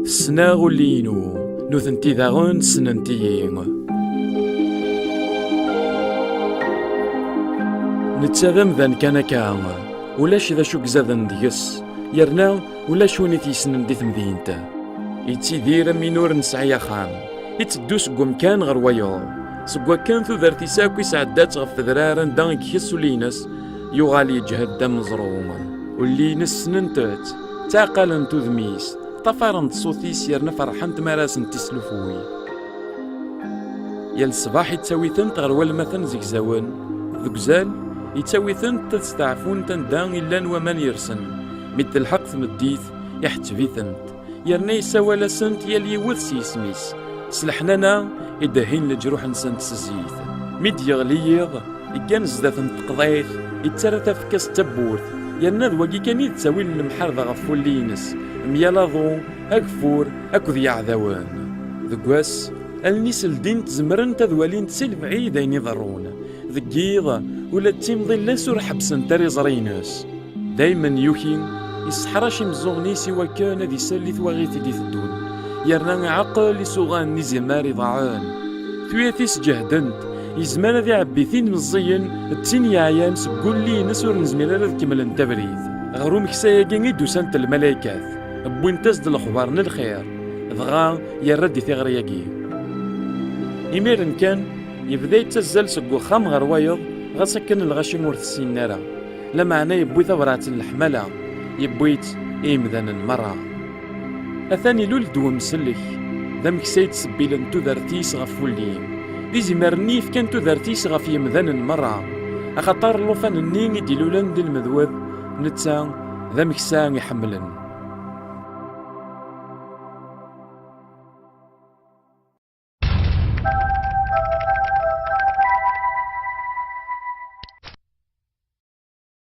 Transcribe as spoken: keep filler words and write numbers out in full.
Ssneɣ ulli-inu, nutenti daɣen ssnent-iyi. Netta d amdan kan akka, ulac d acu gzaden deg-s, yerna ulac win i t-yessnen di temdint. Yettidir am win ur nesɛi axxam, itteddu seg umkan ɣer wayeḍ. Seg wakken tudert-is akk isɛedda-tt ɣef tedrar anda i ikess ulli-ines, yuɣal yeǧhed d ameẓru. Ulli-ines ssnent-tt, ttɛeqqalent udem-is, ṭṭafarent ṣṣut-is yerna ferḥent mi ara asent-islufuy. Yal ṣṣbeḥ ittawi-tent ɣer walmaten zegzawen, deg uzal ittawi-tent ad steɛfunt anda i llan waman yersen, mi d-telḥeq tmeddit iḥetteb-itent, yerna yessawal-asent yal yiwet s yisem-is. S leḥnana i d-hhin leǧruḥ-nsent s zzit. Mi d-yeɣli yiḍ, iggan zdat n teqḍayt, ittarra tafekka-s d tawwurt, yerna d wagi kan i d ttawil n lemḥarba ɣef wulli-ines, myal aḍu, ageffur akked yiɛdawen. Deg wass, allen-is ldint, zemrent ad walint si lebɛid ayen iḍerrun. Deg yiḍ, ula d timḍillas ur ḥebbsent ara iẓri-ines. Daymen yuki, isseḥrac imeẓẓuɣen-is i wakken ad isali twaɣit i d-iteddun, yerna iɛeqqel isuɣan n izimer iḍaɛen. Tuyat-is ǧehdent, yezmer ad iɛebbi tin meẓẓiyen d tin yeɛyan seg wulli-ines ur nezmir ara ad kemmlent abrid. Ɣer umeksa-agi i d-usant lmalaykat, wwint-as-d lexbar n lxir, dɣa yerra-d i tiɣri-agi. Imiren kan, yebda yettazzal seg uxxam ɣer wayeḍ, ɣas akken lɣaci ur t-ssinen ara. Lameɛna yewwi tabrat n leḥmala, yewwi-tt i yimdanen merra. Atan ilul-d wemsellek, d ameksa i d-sebblen tudert-is ɣef wulli. D izimer-nni yefkan tudert-is ɣef yimdanen merra, axaṭer llufan-nni i d-ilulen di lmedwed, netta d ameksa iḥemmlen.